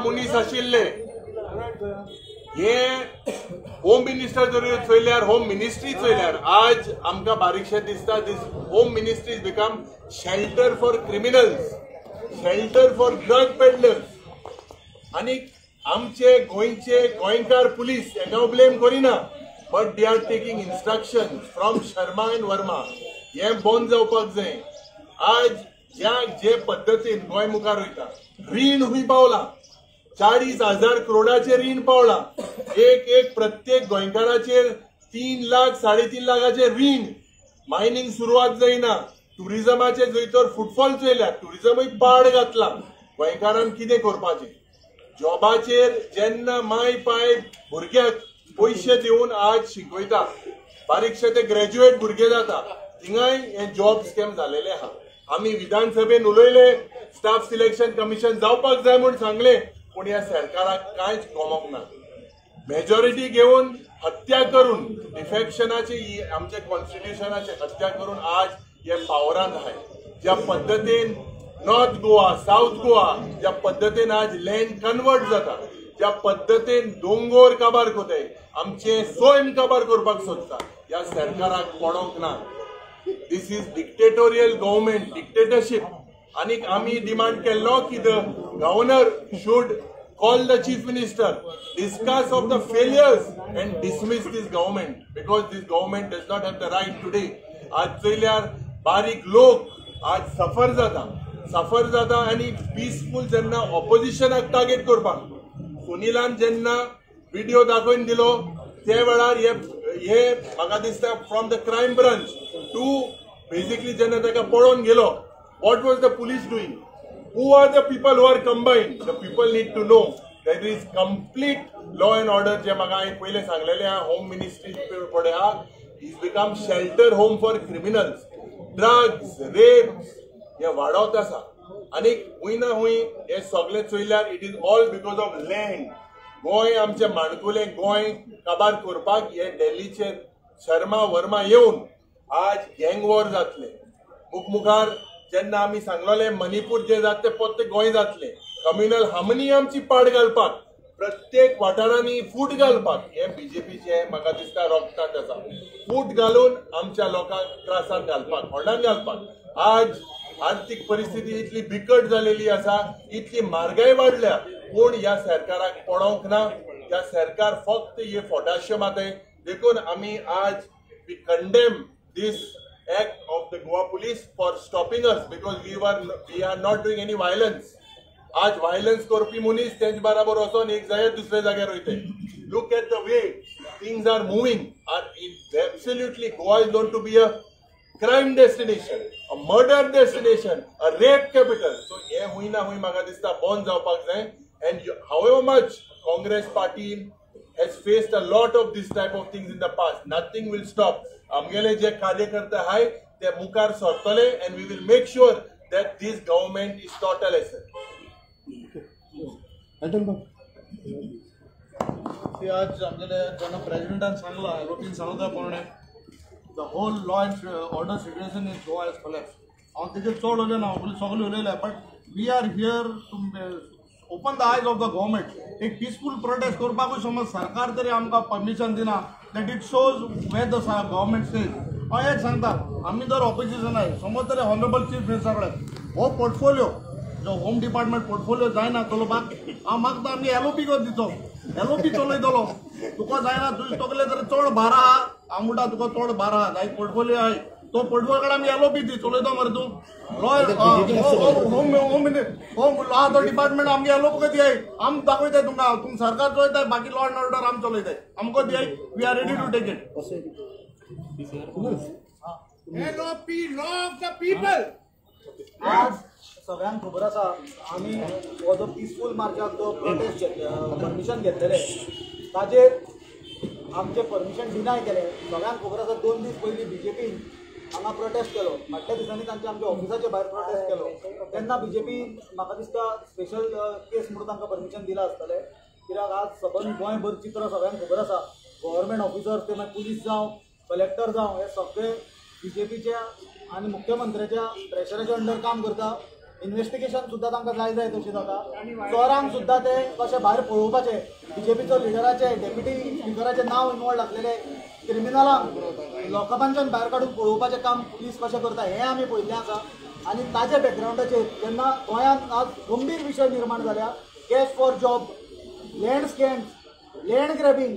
मनीस आशिल्ले. हे होम मिनिस्टर जर चोयल्यार, होम मिनिस्ट्री चोयल्यार आज आमकां बारीकशें दिसता, this home ministry is become shelter for criminals, shelter for drug peddlers. आनी आमचे गोंयचे गोंयकार पुलीस हेका हांव ब्लेम करिना, but they are taking instruction from Sharma and Verma. हें बंद जावपाक जाय. आज ज्या जे पद्दतीन गोंय मुखार वयता, रीण हुंय पावला, 40,000 करोडाचेर रीण पावला. एक एक प्रत्येक गोंयकाराचेर 3 लाख 3.5 लाखाचेर रीण. मायनींग सुरवात जायना, टुरिजमाचे जंय तर फुटफॉल चोयल्यार टुरिजमूय पाड घातला. गोंयकारान कितें करपाचें? जॉबाचेर जेन्ना माय पाय भुरग्याक पयशे दिवन आज शिकयता, बारीकशे ते ग्रॅज्युएट भुरगे जाता, थिंगाय हे जॉब स्कॅम जालेले आहा. आमी विधानसभेन उलयले, स्टाफ सिलेक्शन कमिशन जावपाक जाय म्हूण सांगले, पूण ह्या सरकाराक कांयच गमोंक ना. मेजॉरिटी घेवन हत्या करून, डिफेक्शनाची आमच्या कॉन्स्टिट्युशनाची हत्या करून आज हे पावरांत आहाय. ज्या पद्दतीन नॉर्थ गोवा, सावथ गोवा ज्या पद्दतीन आज लँड कन्वर्ट जाता, ज्या पद्दतीन दोंगोर काबार कोताय, आमचे सैम काबार करपाक सोदता, ह्या सरकाराक पडोंक ना. This is dictatorial government, dictatorship. आनीक आमी डिमांड केल्लो की the governor should call the chief minister, discuss of the failures and dismiss this government, because this government does not have the right today. आज चोयल्यार बारीक लोक आज सफर जाता, सफर जाता. आनी पिसफूल जेन्ना ऑपोजिशनाक टार्गेट करपाक सुनीलान जेन्ना व्हिडिओ दाखोवन दिलो त्या वेळार हे हे म्हाका दिसता from the crime branch to basically जेन्ना ताका पळोवन गेलो, what was the police doing? Who are the people who are combined? The people need to know there is complete law and order. जे म्हाका हांवें पयलें सांगलेलें आहा, होम मिनिस्ट्री पळय आहा, is become shelter home for criminals, drugs, rapes हे वाडत आसा. आनी हुंय ना हुंय हे सगळें चोयल्यार it is all because of land. Goa आमचें माणकुलें गोंय काबार करपाक हे दिल्लीचे शर्मा वर्मा येवन आज गँग वॉर जातले. मुखार जेन्ना आमी सांगलोले मणिपूर जे जाता तें परतें गोंय जातलें. कम्युनल हार्मनी आमची पाड घालपाक, प्रत्येक वाठारांनी फूट घालपाक हे बीजेपीचे म्हाका दिसता रोगतांत आसा. फूट घालून आमच्या लोकांक त्रासांत घालपाक, होंडान घालपाक. आज आर्थीक परिस्थिती इतली बिकट जालेली आसा, इतली म्हारगाय वाडल्या, पूण ह्या सरकाराक पडोंक ना. ह्या सरकार फक्त हे फोटाश्यो मातय. देखून आमी आज we condemn this act of the Goa police for stopping us, because we are not doing any violence. आज violence करपी मनीस तेंच बराबर वचोन एक जाग्यार दुसऱ्या जाग्यार वयते. Look at the way things are moving. Are absolutely Goa is known to be a crime destination, a murder destination, a rape capital. So हे हुंय ना हुंय म्हाका दिसता बंद जावपाक जाय. And however much Congress party has faced a lot of this type of things in the past, nothing will stop. आमगेले जे कार्यकर्ते आहाय ते मुखार सरतले and we will make sure that this government is taught a lesson. आज आमगेले जेन्ना प्रेसिडेंटान सांगला, एलओपीन सांगला प्रमाणे the whole law and order situation in Goa has collapse. हांव तेजेर चड उलयना, हांव सगळें उलयलें, but we are here to open the eyes of the government. एक पिसफूल प्रोटेस्ट करपाकूय समज सरकार तरी आमकां परमिशन दिना, that it shows where the government says. हांव एक सांगता, आमी जर ऑपोजिशन आहाय समज तरी ऑनरेबल चीफ मिनिस्टर कडेन हो पोर्टफोलियो जो होम डिपार्टमेंट पोर्टफोलियो जायना चलोवपाक, हांव मागता आमी एलओपी दिचो, एलओपी चलयतलो. तुका जायना तुजे तकले जर चड भार आहा, हांव म्हणटा तुका चड भार आहा, जाय पोर्टफोलियो आहाय तो पोर्टफोलियो कडेन आमी एलओपी दी चलयतो मरे तूं. लॉ होम होम लॉ तो डिपार्टमेंट आमगे एलओपी दियाय, आम दाखयताय तुमकां, तुम सरकार चलयताय, बाकी लॉ एंड ऑर्डर आम चलयताय, आमकां दियाय, we are ready to take it. LOP, law of the people. आज सगळ्यांक खबर आसा आमी हो जो पिसफूल मार्चाक जो प्रोटेस्ट परमिशन घेतलेले ताजेर आमचें परमिशन डिनाय केलें. सगळ्यांक खबर आसा 2 दीस पयलीं बीजेपीन हांगा प्रोटेस्ट केलो, फाटल्या दिसांनी तांच्या आमच्या ऑफिसाच्या भायर प्रोटेस्ट केलो. तेन्ना बीजेपीन म्हाका दिसता स्पेशल केस म्हणून तांकां परमिशन दिलां आसतलें, कित्याक आज सबंद गोंयभर चित्र सगळ्यांक खबर आसा. गव्हर्मेंट ऑफिसर्स ते मागीर पुलीस जावं कलेक्टर जावं हे सगळे बीजेपीच्या आनी मुख्यमंत्र्याच्या प्रेशराच्या अंडर काम करता. इन्व्हेस्टिगेशन सुद्दां तांकां जाय जाय तशी जाता. चोरांक सुद्दां ते कशे भायर पळोवपाचे, बीजेपीचो लिडराचे डेप्युटी स्पिकराचें नांव इनवॉल्ड आसलेले क्रिमिनलांक लॉकअपांच्यान भायर काडून पळोवपाचें काम पुलीस कशें करता हें आमी पळयल्लें आसा. आनी ताच्या बॅकग्रावंडाचेर जेन्ना गोंयांत आज गंभीर विशय निर्माण जाल्या, cash for job, land scams, land grabbing,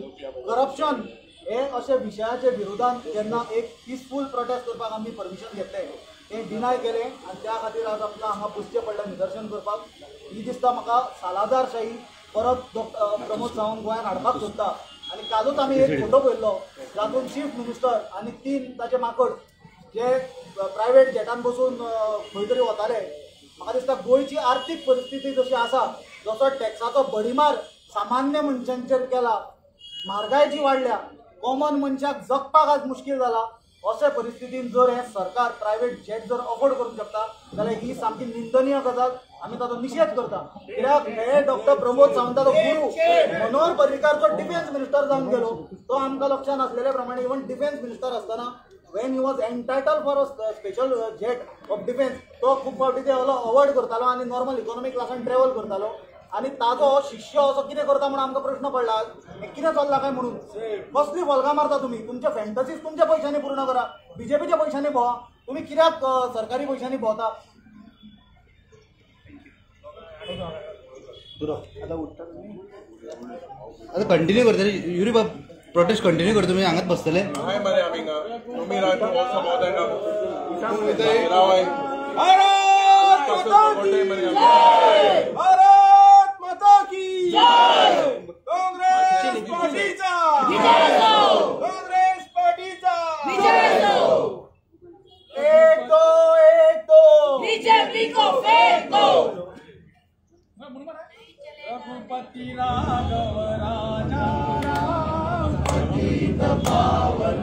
corruption हे अशे विशयाचे विरोधान जेन्ना एक पिसफूल प्रोटेस्ट करपाक आमी परमिशन घेतलें तें डिनाय केलें आनी त्या खातीर आज आमकां हांगा बसचें पडलें निदर्शन करपाक. ही दिसता म्हाका सालादारशाही परत डॉक्टर प्रमोद सावंत गोंयांत हाडपाक सोदता. आनी कालूच आमी एक फोटो पळयल्लो जातूंत चीफ मिनिस्टर आनी 3 ताचे माकड जे प्रायवेट जेटान बसून खंय तरी वताले. म्हाका दिसता गोंयची आर्थीक परिस्थिती जशी आसा, जसो टॅक्साचो बडीमार सामान्य मनशांचेर केला, म्हारगाय जी वाडल्या, कॉमन मनशाक जगपाक आज मुश्कील जाला, अशे परिस्थितीन जर हें सरकार प्रायवेट जेट जर अफोर्ड करूंक शकता जाल्यार ही सामकी निंदनीय गजाल. आमी ताचो निशेध करता. कित्याक हे डॉक्टर प्रमोद सावंताचो गुरू मनोहर पर्रीकार जो डिफेन्स मिनिस्टर जावन गेलो तो आमकां लक्षांत आसलेले प्रमाणे इवन डिफेन्स मिनिस्टर आसतना when he was entitled for a special jet of defence तो खूब फावटी ते अवॉयड करतालो आनी नॉर्मल इकॉनॉमी क्लासान ट्रॅवल करतालो. आनी ताजो शिष्य असो कितें करता म्हणून आमकां प्रश्न पडला, कितें चल्लां काय म्हणून. कसली फोल्गां मारता तुमी, तुमचे फॅन्टसीज तुमच्या पयशांनी पूर्ण करा, बीजेपीच्या पयशांनी भोंवा, तुमी कित्याक सरकारी पयशांनी भोंवता. आतां कंटिन्यू करतले युरी बाब, प्रोटेस्ट कंटिन्यू करता तुमी हांगाच बसतले? हाय मरे आमी तुमी भारत माता की जय, काँग्रेस पार्टीचा काँग्रेस पार्टीचा 1 2 1 2 बीजेपी को फेंको. रघुपति राघव राजा राम, पतित पावन